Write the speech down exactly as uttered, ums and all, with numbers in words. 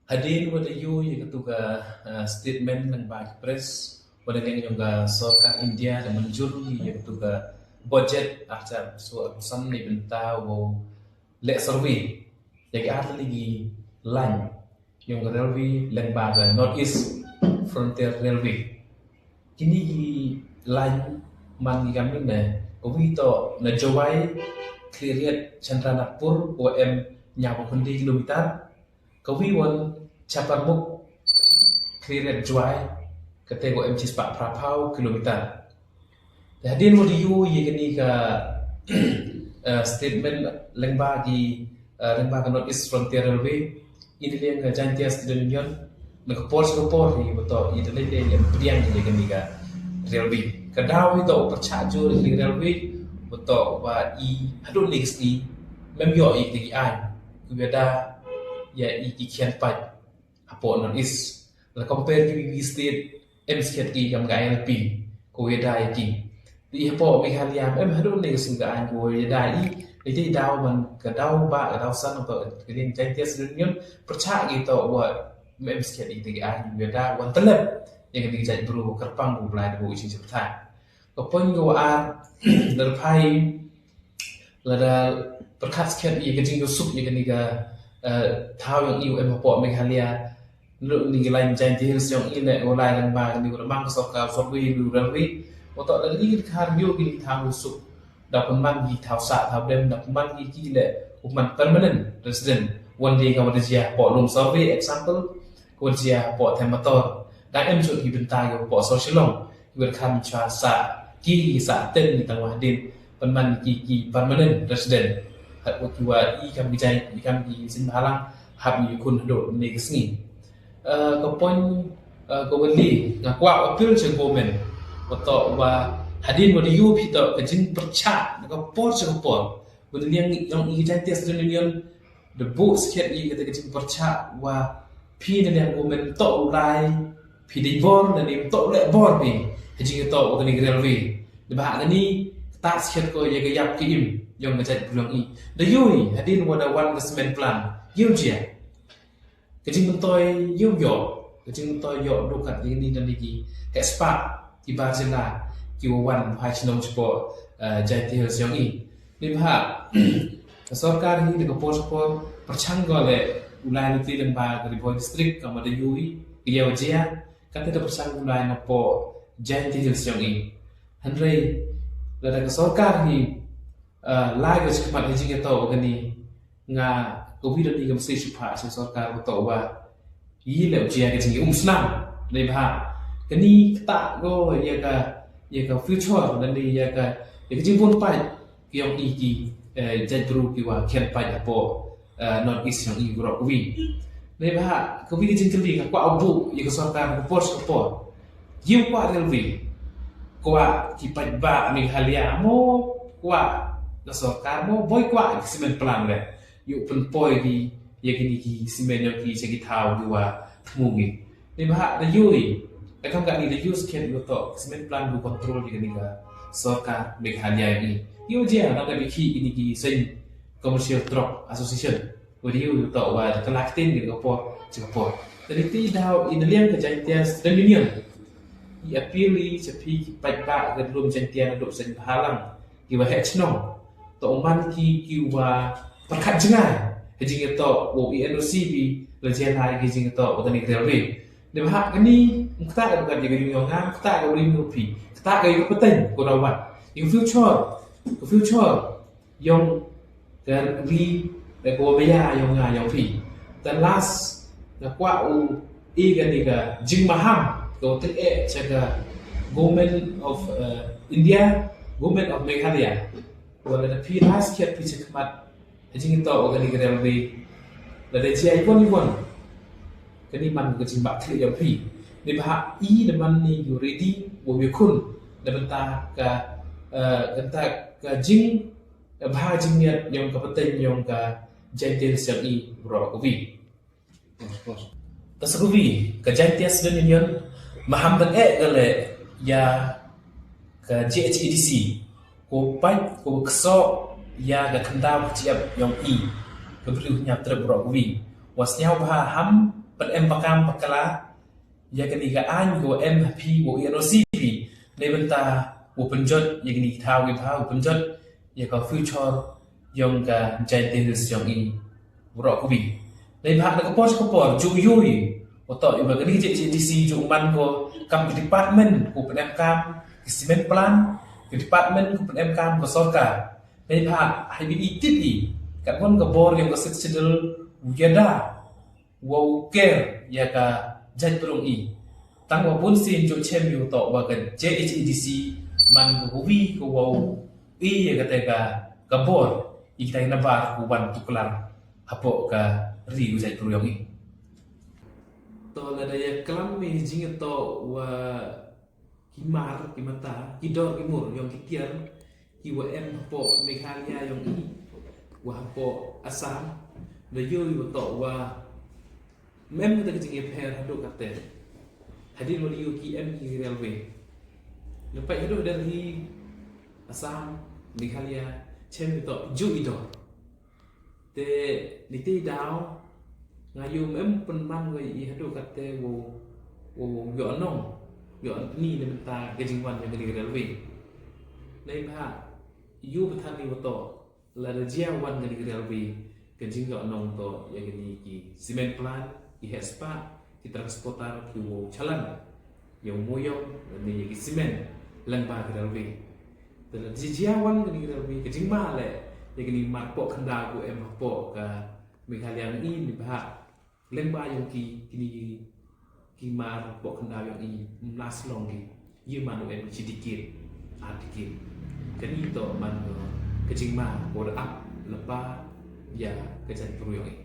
Hadien wa da ïoh ïa katu ka, uh, statement lyngba ki press, wa da ïeng jong ka sorkar India da mynjur ïa katu ka budget arhajar arphew saw arphew san ne bynta wow leh survey ïa ki artylli ki line jong ka railway lyngba ka North East Frontier Railway. Kini ki line man ki kam ne, kawi toh na Jowai, Khliehriat, Chandranagpur, wa em hynñiewphew khyndai kilometer. Kawi wan Chaparmukh, Khliehriat, Jowai, kata wa em shispah phraphew kilometer. Te hadien wa da ïoh ïa kani ka, uh, statement lyngba ki, uh, lyngba ka North East Frontier Railway, i na liang ka Jaintia Student Union, na ka por sha ka por hi, wa toh i da leit leit ïa pdiang ïa kani ka railway. Ka daw hi toh pyrshah jur ïa kani ka railway, wa toh wa i haduh ne ka sngi, mem ïoh ïa kata ki aiñ, kiwa da ïa i ki khian pait hapoh North East. La compare ki wi state, em skhet ki kam ka I L P, ko ïa da ïa ki. Te hapoh Meghalaya em haduh ne ka sngi ka aiñ ko ïa da i. Te te daw man ka daw ba ka daw san toh ka liang Jaintia Student Union pyrshah ki toh wa em skhet ki te ki aiñ ïa da wan tlep ïa kani ka jaitbru kyrpang u Blai da u i sing sha pyrthai. Ka point ka wa ar, da phai lada pyrkhat skhet ïa ka jingïasuk ïa kani ka, eh, thaw yong i wa em hapoh Meghalaya. Lut ni ka line Jaintia Hills yong i ne u lai lang ba kani u da mang ka sorkar sorkar wi lu railway. Wa toh da i ka khar ïoh kini thaw suk. Da pynman ki thaw sah thaw dem, da pynman ki ki le u man permanent resident. Wan dei ka wa da jia hapoh Lum Survey example, ka wa da jia hapoh Them Mator. Da em suk ki bynta ki hapoh South Shillong. Ki wa da kham chwa sah ki sah ten ni tang wa hadien. Pynman ki ki permanent resident. Hap ki wa i kam ki jai, i kam ki sin bhalang, hap ni khun haduh ne ka sngi. Eh, ka point, eh, ka wa li, nga kwah appeal sha government. Wa toh wa hadien wa da ïoh phi toh ka jingpyrshah na ka por sha ka por. Wa da liang yong i Jaintia Student Union, da buh skhet i kata ka jingpyrshah wa phi na liang government toh u lai, phi dei bor na liang toh u leh bor phi. Ha jingtoh wa kani ka railway. Da ba ha kani, kata skhet ko ïa ka ïap ki im, yong ka jaitbru yong i. Da ïoh i, hadien wa da wan ka cement plant. Ïoh jia. Ka jingmyntoi ïoh ïoh, ka jingmyntoi ïoh duh kat ïa kini da ni ki, ka spah, ki bar jylla, ki wa wan phai chnong shapoh, eh, Jaintia Hills yong i. Ni bha, ka sorkar hi da ka por sha ka por, pyrshang ko le, u lai luti lyngba ka Ri Bhoi District, ka ma da ïoh i, ka ïa wa jia, kata da pyrshang u lai napoh Jaintia Hills yong i. Hynrei, lada ka sorkar hi, eh, lai ka jingkhmat ha jingïatoh wa kani, nga ka wi da ni ka message sha pha sha sorkar wa toh wa i leh u jia ka jingïaumsnam. Ni bha kani kata ko ïa ka, ïa ka future, da ni ïa ka, ïa ka jingbun pait ki yong i ki, eh, jaitbru ki wa khian pait hapoh, eh, North East yong i baroh ka wi. Ni bha ka wi ka jingkylli nga kwah u buh ïa ka sorkar ka por sha ka por. Ïa u kwah railway. Kwah ki paidbah Meghalaya mo, kwah ka sorkar mo, boi kwah ki cement plant le. Ïa u pynpoi ki, ïa kini ki cement yong ki sha ki thaw ki wa thmu ki. Ni bha da ïoh i. Da kam kani da ïoh skhem ïa u toh cement plant u control ïa kini ka sorkar Meghalaya i. Ïoh jia na ka bikhi kini ki seng Commercial Truck Association. Wa da ïoh ïa u toh wa da ka lak tin ïa ka por sha ka por. Te ni ti daw i na liang ka Jaintia Student Union. I appeal i sha phi ki paidbah ka dlum Jaintia naduh seng bhalang. Ki wa heh chnong. Toh u man ki ki wa pyrkhat jngai. Ha jingïatoh wa i N O C bi la jia lai ki jingïatoh wa kani ka railway. Ni bha kani, kata ka bukan ïa ka ïung yong nga, kata ka ïung yong phi. Kata ka ïa ka pateng ko da wan. Ïa ka future. Ka future. Yong ka ri, ka ko baya yong nga yong phi. Te last, nga kwah u i kani ka jingmaham, ka u teng eh cha ka Government of, eh, India, Government of Meghalaya. Wa lada phi last kiat phi cha khmat, ha jingïatoh wa kani ka railway. Lada jia i wan i wan. Kani man ka jingbakla yong phi. Ni bha i da man ni ïa u ready, wa ïa khun. Da bynta ka, eh, bynta ka jing bha jingïat yong ka pateng yong ka Jaintia Hills yong i baroh ka wi. Ka sa ka wi, ka Jaintia Student Union, maham ban eh ka le ïa ka J H A D C, ko pait, ko kso, ïa ka khyndaw ka chiap yong i, ka briew hynñiaw trep baroh ka wi. Wa sñiaw bha ham, Pynrem pakam pakla ïa kane ka aiñ ka wa em ha phi wa u N O C phi, neibynta wa pynjot ïa kane ki thaw ki thaw, wa pynjot ïa ka future yong ka Jaintia Hills yong i. Waroh kawi, neibhah na ka por ka por ju ïohi wa toh ïa kane ka J H A D C ju man ko kam ka department ko pynrem kam ka cement plant, ka department ko pynrem kam ka sorkar. Neibhah haibi i tip i katwon ka bor yong ka Sixth Schedule u ïada wa u ker ïa ka jaitbynriew i. Tang wa bun sien ju chem ïa u toh wa ka J H A D C man ka kawi ka wa u i ïa kata ka, ka bor i kata ka nabar ka wan tuklar hapoh ka ri u jaitbynriew i. To lada ïa klam me jingtoh wa ki mar ki mata, ki dor ki mur yong ki tiar ki wa em hapoh Meghalaya yong i, wa hapoh Assam, da ïohi wa toh wa mem da ka jingïapher haduh kate. Hadien wa da ïohi ki em ki railway, da peit haduh Delhi, Assam, Meghalaya, chem wa toh ju i dor. Te niti daw nga ïohi mem pynman wa i haduh kate wa, wa ïoh nong ïoh ni neibynta ka jingwan ïa kane ka railway. Neibhah ïohi bthan ni wa toh lada jia wan kane ka railway, ka jingïoh nong toh ïa kane ki cement plant, ki heh spah, ki transporter ki wa chalan ïa u moyong ne ïa ki cement lyngba ka railway. Te lada jia wan kane ka railway ka jingma leh ïa kane mar poh khyndaw ko em hapoh ka Meghalaya i, neibhah lyngba yong ki kine ki mar poh khyndaw yong i mlas long ki. Ïa man u em ki shi tikit, ar tikit. Kane toh man ka jingma ko da ap lypa ïa ka jaitbynriew yong i.